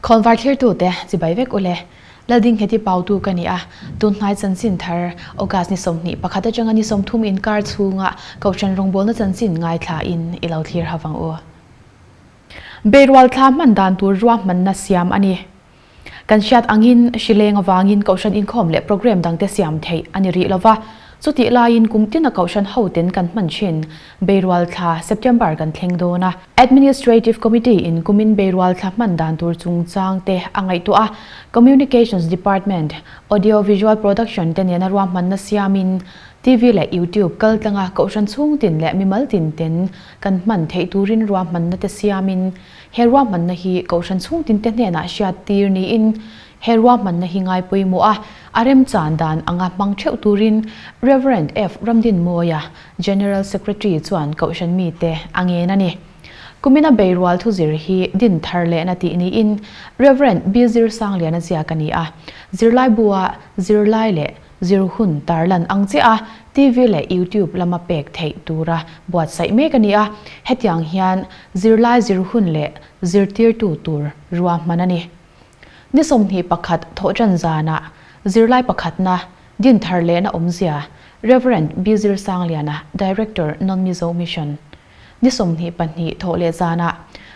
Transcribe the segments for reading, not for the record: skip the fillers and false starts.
Khawnvar thlirtute chibai vek ule. Laldingheti pautu ka ni a, tunhnai chanchin thar August ni 21 atanga ni 30 inkar chhunga Kohhran rawngbawlna chanchin ngaithlain i lo thlir havang u. Beirual thla hman dan tur ruahmanna siam a ni. Kan hriat angin hrileng avangin Kohhran inkhawm leh programme dangte siam theih a ni rih lova, chutih laiin kum tina Kohhran hoten kan hman thin Beirual thla September kan thleng dawn a. Administrative Committee in kumin Beirual thla hman dan tur chungchang te a ngaihtuah a, Communications Department, Audio Visual Production te nena ruahmanna siamin TV leh YouTube kaltlanga Kohhran chhungtin leh mimal tin ten kan hman theih turin ruahmanna te siamin He ruahmanna hi Kohhran chhungtinte hnenah hriat tir niin he ruahmanna hi ngai pawimawh a, a remchan dan anga hmang theuh turin Rev. F. Ramdinmawia, General Secretary chuan Kohhran mite a ngen a ni. Kumina Beirual thuzir hi din thar lehna tih niin Rev. B. Zirsangliana ziak a ni a, zirlaibua zirlai leh Zir hun tarlan ang chiah a, TV leh YouTube lama pek theih tura buatsaih mek a ni a, hetiang hian zirlai zir hun leh zirtirtu tur ruahman a ni. Ni 21 thawhṭan zanah zirlai pakhatna dinthar lehna awmzia Rev. B. Zirsangliana, Director, Non-Mizo Mission. Ni 22 thawh leh zanah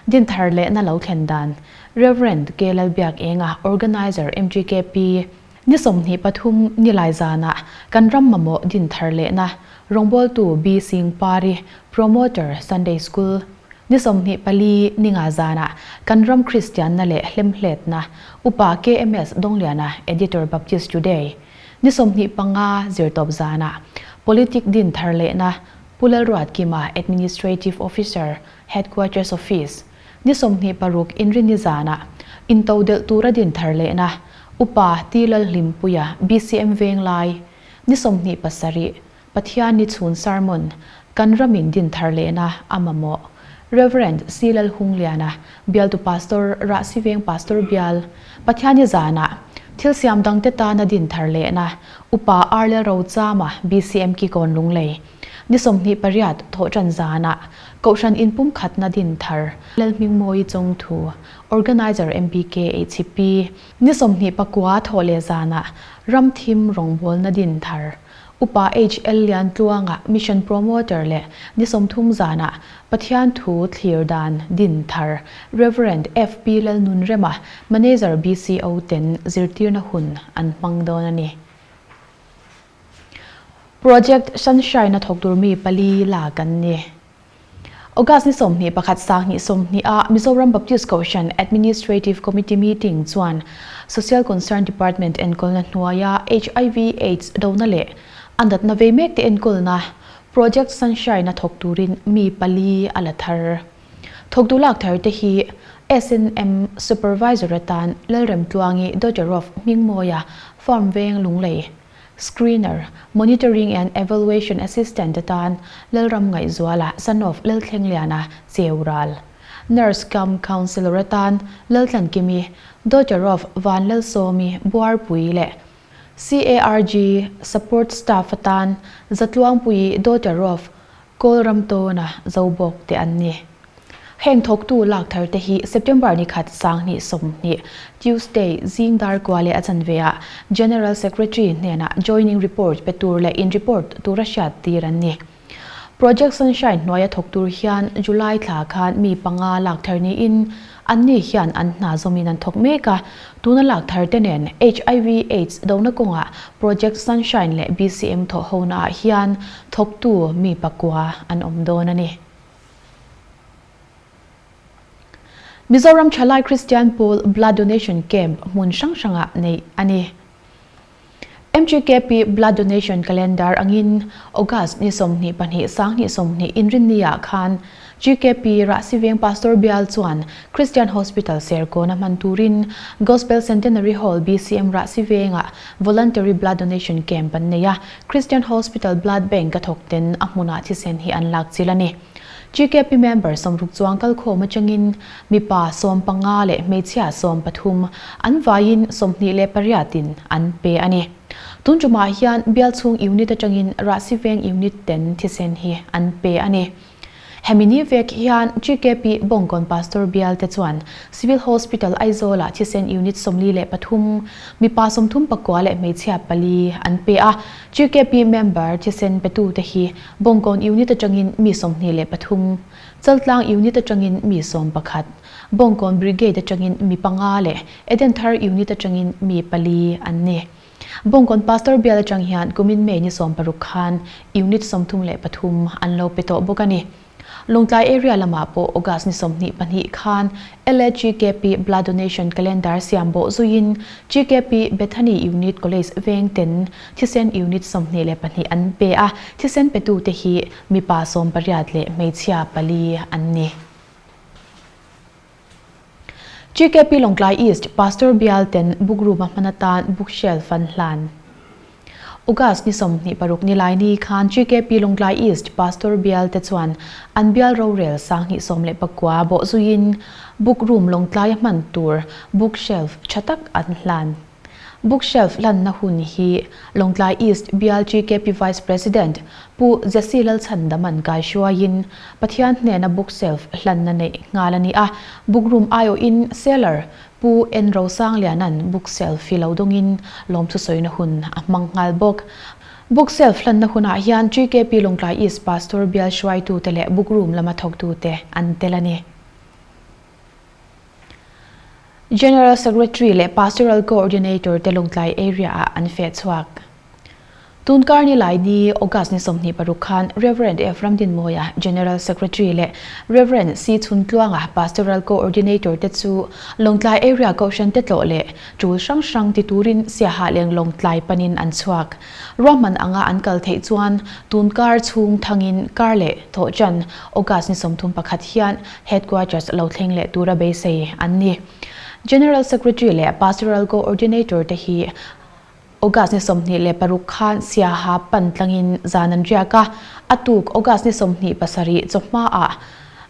dinthar lehna lo thlen dan Rev. K. Lalbiakenga, Organizer, MGKP. Ni 23 nilai zanah kan ram mamawh din thar lehna rawngbawltu B Singh Pari, Promoter, Sunday School. Ni 24 ninga zanah kan ram Kristianna leh hlemhletna Upa KMS Dawngliana, Editor Baptist Today. Ni 25 zirtawp zanah Politic din thar lehna Pu Lalruatkima, Administrative Officer, Headquarters Office. Ni 26 Inrinni zanah intodelh tura din thar lehna Upa T Lalhlimpuia BCM Venglai, ni 27 Pathian ni chhun sermon kan ramin din thar lehna a mamawh Rev. C Lalhungliana bialtu Pastor Rahsi Veng Pastor bial Pathian ni zanah thil siam dangte tana din thar lehna Upa R Lalrochama BCM Kikawn Lunglei ni 28 thawhtan zanah Kohhran inpumkhatna din thar Lalhmingmawi Chawngthu, Organizer MBKHP, ni 29 thawh leh zanah Ramthim rawngbawlna din thar Upa HL Liantluanga Mission Promoter leh ni 30 zanah Pathian thu thlir dan din thar Rev. FP Lalnunrema, Manager BCO ten zirtirna hun an hmang dawn a ni. Project Sunshine a thawk tur mi pali lak an ni. August ni 21 2020 a Mizoram Baptist Kohhran Administrative Committee meeting chuan Social Concern Department enkawlna hnuaia HIV Aids dona leh a natna vei mek te enkawlna Project Sunshine a thawk turin mi pali a la thar. Thawktu lak thar te hi SNM Supervisor atan Lalremtluangi Daughter of Hmingmawia Farm Veng Lunglei, Screener, Monitoring and Evaluation Assistant atan Lalram Ngaihzuala son of Lalthlengliana Cheural, Nurse cum Counsellor atan Laltlankimi Daughter of Vanlalsawmi Buarpui leh CARG Support Staff atan Zatluangpuii Daughter of Kawlram tawna zo bawk te an ni. Heng thawktu lak thar te hi September ni khat 2020, Tuesday, zing dar kua leh a chanve ah General Secretary hnenah joining report pe tur leh in report tura hriat tir an ni. Project Sunshine hnuaia thawk tur hian July thla khan mi panga lak thar niin Anni hian an hna zawmin an thawk mek a, tuna lak thar te nen HIV Aids dona kawngah Project Sunshine leh BCM thawh hona ah hian thawktu mi pakua an awm dawn a ni. Mizoram Thalai Kristian Pawl Blood Donation Camp hmun hrang hrangah neih a ni. MGKP Blood Donation Calendar angin August ni 22 2020 Inrinni-ah khan GKP Rahsiveng Pastor Bial chuan Christian Hospital Serkawn a hman turin Gospel Centenary Hall BCM Rahsivengah Voluntary Blood Donation Camp an nei a, Christian Hospital Blood Bank a thawk ten a hmunah thisen hi an lak chil a ni. GKP member 60 chuang kalkhawm atangin mipa 15 leh hmeichhia 13 an vaiin 28 in an pe a ni. Tun tumah hian bial chhung unit atangin Rahsiveng unit ten thisen hi an pe a ni. Hemi ni vek hian GKP Bawngkawn Pastor Bial te chuan Civil Hospital Aizawl-ah thisen unit 43, mipa 34 leh hmeichhia pali an pe a. GKP member thisen petute hi Bawngkawn unit atangin mi 23, Chaltlang unit atangin mi 11, Bawngkawn Brigade atangin mi panga leh Edenthar unit atangin mi pali an ni. Bawngkawn Pastor Bial atang hian kumin May ni 16 khan unit 33 an lo pe tawh bawk a ni. Lawngtlai area lamah pawh August ni 22 khan LAGKP Blood Donation Calendar siam bawh zuiin GKP Bethany Unit College veng ten thisen unit 22 an pe a, thisen petute hi mipa 18 leh hmeichhia pali an ni. GKP Lawngtlai East Pastor Bial ten book room a hman atan book shelf an hlan. August ni 26 Nilaini khan GKP Lawngtlai East Pastor Bial te chuan an bial rorel 2019 bawh zuiin book room Lawngtlai a hman tur book shelf tha tak an hlan. Book shelf hlanna hun hi Lawngtlai East Bial GKP Vice President Pu Jesse Lalchhandaman kai hruaiin Pathian hnena book shelf hlanna neih nghal a ni a. Book room aiawhin seller Pu N Rosangliana'n book shelf hi lo dawngin lawmthu sawina hun a hmang nghal bawk. Book shelf hlanna hunah hian GKP Lawngtlai East Pastor Bial hruaitute leh book room lama thawktute an tel a ni. General Secretary leh Pastoral Coordinator te Lawngtlai Area-ah an feh chhuak. Tunkar ni lai ni August ni 26 khan Rev. F. Ramdinmawia, General Secretary leh Rev. C. Chhuntluanga, Pastoral Coordinator te chu Lawngtlai Area Kohhran te tlawh leh tul hrang hrang ti turin Siaha leng Lawngtlai panin an chhuak. Ruahman anga an kal theih chuan tunkar chhung thangin kar leh thawhchan August ni 31 hian Headquarters lo thleng leh tura beisei an ni. General Secretary leh Pastoral Coordinator te hi August ni 26 khan Siaha pan tlangin zan an riak a, a tuk August ni 27 chawhmaah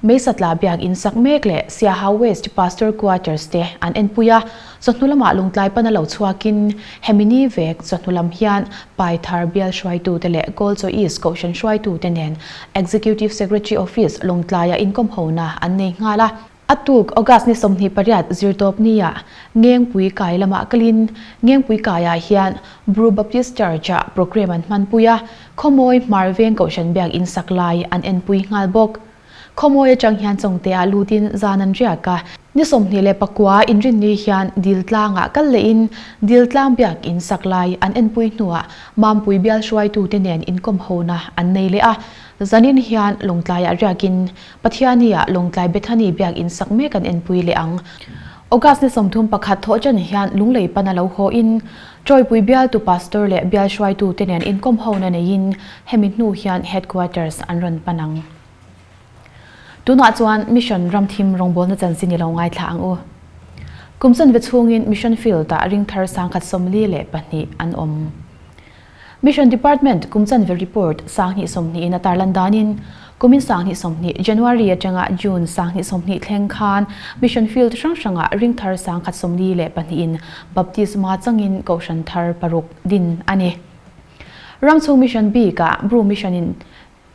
Meisatla biak in sak mek leh Siaha West Pastor Quarters te an enpui a, chawhnu lamah Lungtlai pana lo chhuakin hemi ni vek chawhnu lam hian Paithar bial hruaitute leh Kawlchaw East Kohhran hruaitute nen Executive Secretary Office Lawngtlaiah inkawmhona an nei nghal a. A tuk August ni 28 zirtawp niah Ngengpui kai lamah kalin Ngengpui kaiah hian Bru Baptist Church-ah programme an hmanpui a, Khawmawi Hmar Veng Kohhran biak in sak lai an enpui nghal bawk. Khawmawi atang hian Chawngte-ah lutin zan an riak a, ni 29 inrinni hian Diltlangah kal lehin Diltlang biak in sak lai an enpui hnuah Mampui bial hruaitute nen inkawmhona an nei leh a, zanin hian Lawngtlaiah riakin Pathiani-ah Lawngtlai Bethany biak in sak mek an enpui leh ang. August ni 31 thawhṭan hian Lunglei pana lo hawhin Tawipui bialtu Pastor leh bial hruaitute nen inkawmhona neiin hemi hnu hian Headquarters an rawn pan ang. Tunah chuan Mission Ramthim rawngbawlna chanchin i lo ngaithla ang u. Kum chanve chhungin Mission Field-ah ringthar 1042 an awm. Mission Department kum chanve report 2020 in a tarlan danin kumin 2020 January atanga June 2020 thleng khan Mission Field hrang hrangah ringthar 1042 in baptisma changin kohhran thar paruk din a ni. Ramchhung Mission bikah Bru Mission in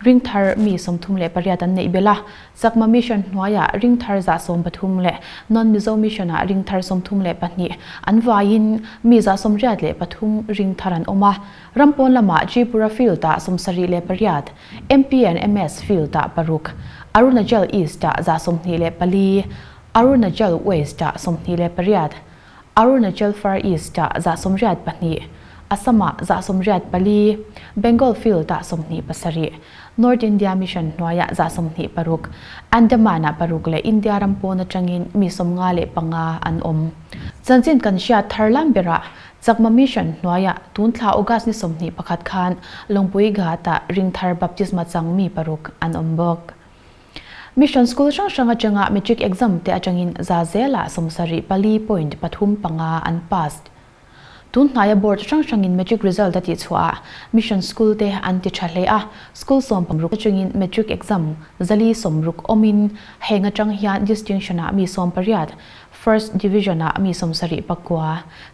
Ringthar mi 38 an neih belh a, Chakma Mission hnuaiah ringthar 130 leh Non-Mizo Mission-ah ringthar 32 an vaiin mi 183 ringthar an awm a. Rampawn lamah Tripura Field-ah 78, MP and MS Field-ah paruk, Arunachal East-ah 124, Arunachal West-ah 28, Arunachal Far East-ah 82, Assam-ah 84, Bengal Field-ah 27, North India Mission hnuaiah 26, Andaman-ah paruk leh India ram pawn atangin mi 55 an awm. Chanchin kan hriat thar lam berah Chakma Mission hnuaiah tun thla August ni 21 khan Lawngpui Ghat-ah ringthar baptisma chang mi paruk an awm bawk. Mission School hrang hrang atanga Matric exam te atangin za zelah 74.35 an pass. Tun hnaia board hrang hrangin Matric result a tihchhuah ah Mission School te an ti tha hle a, school 16 atangin Matric exam 460 awmin heng atang hian distinction ah mi 18, First Division-ah mi 79,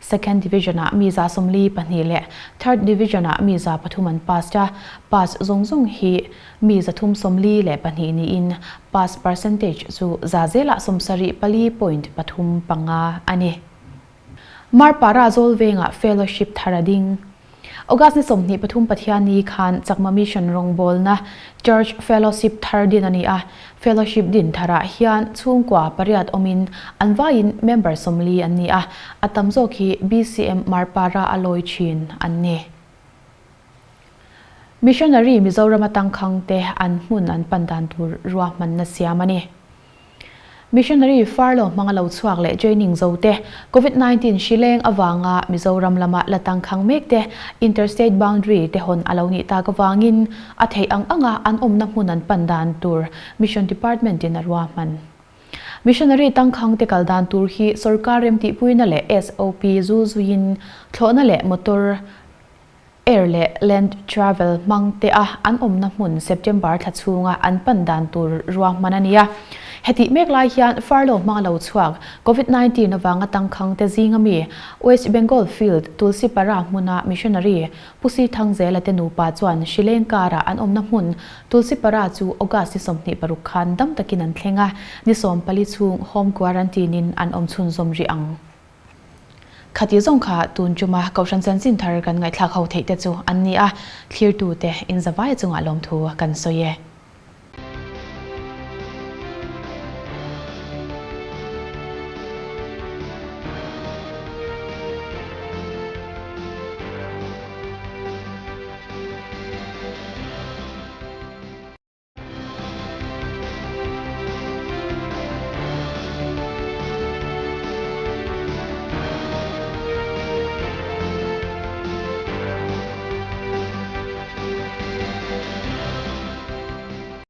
Second Division-ah mi 42 leh Third Division-ah mi 300 an pass a, pass zawng zawng hi mi 342 niin pass percentage chu za zelah 74.35 a ni. Marpara Zawl vengah Fellowship thar a ding. August ni 23 Pathianni khan Chakma Mission rawngbawlna Church Fellowship thar din a ni a, Fellowship din tharah hian chhungkua pariat awmin an vaiin member 40 an ni a, a tam zawk hi BCM Marpara a lawi thin an ni. Missionary Mizoram atangkhang te an hmun an pan dan tur ruahmanna siam a ni. Missionary furlough hmanga lo chhuak leh training zo te, Covid 19 hri leng avanga Mizoram lama la tangkhang mek te, interstate boundary te hawn a lo nih tak avangin a theih ang anga an awmna hmun an pan dan tur Mission Department in a ruahman. Missionary tangkhang te kal dan tur hi sorkar remtihpuina leh SOP zul zuiin thlawhna leh motor, Air leh Land Travel hmang te a an awmna hmun September thla chhunga an pan dan tur ruahman a ni a. Hetih mek lai hian furlough hmanga lo chhuak Covid 19 avanga tangkhang te zinga mi West Bengal Field Tulsipara hmuna missionary Pu Si Thangzela te nupa chuan hrileng karah an awmna hmun Tulsipara chu August ni 26 khan dam takin an thleng a, ni 14 chhung home quarantine in an awm chhunzawm rih ang. Khati zawng kha tun chuma Kohhran chanchin thar kan ngaihthlak ho theih te chu an ni a, thlirtute inzavai chungah lawmthu kan sawi e.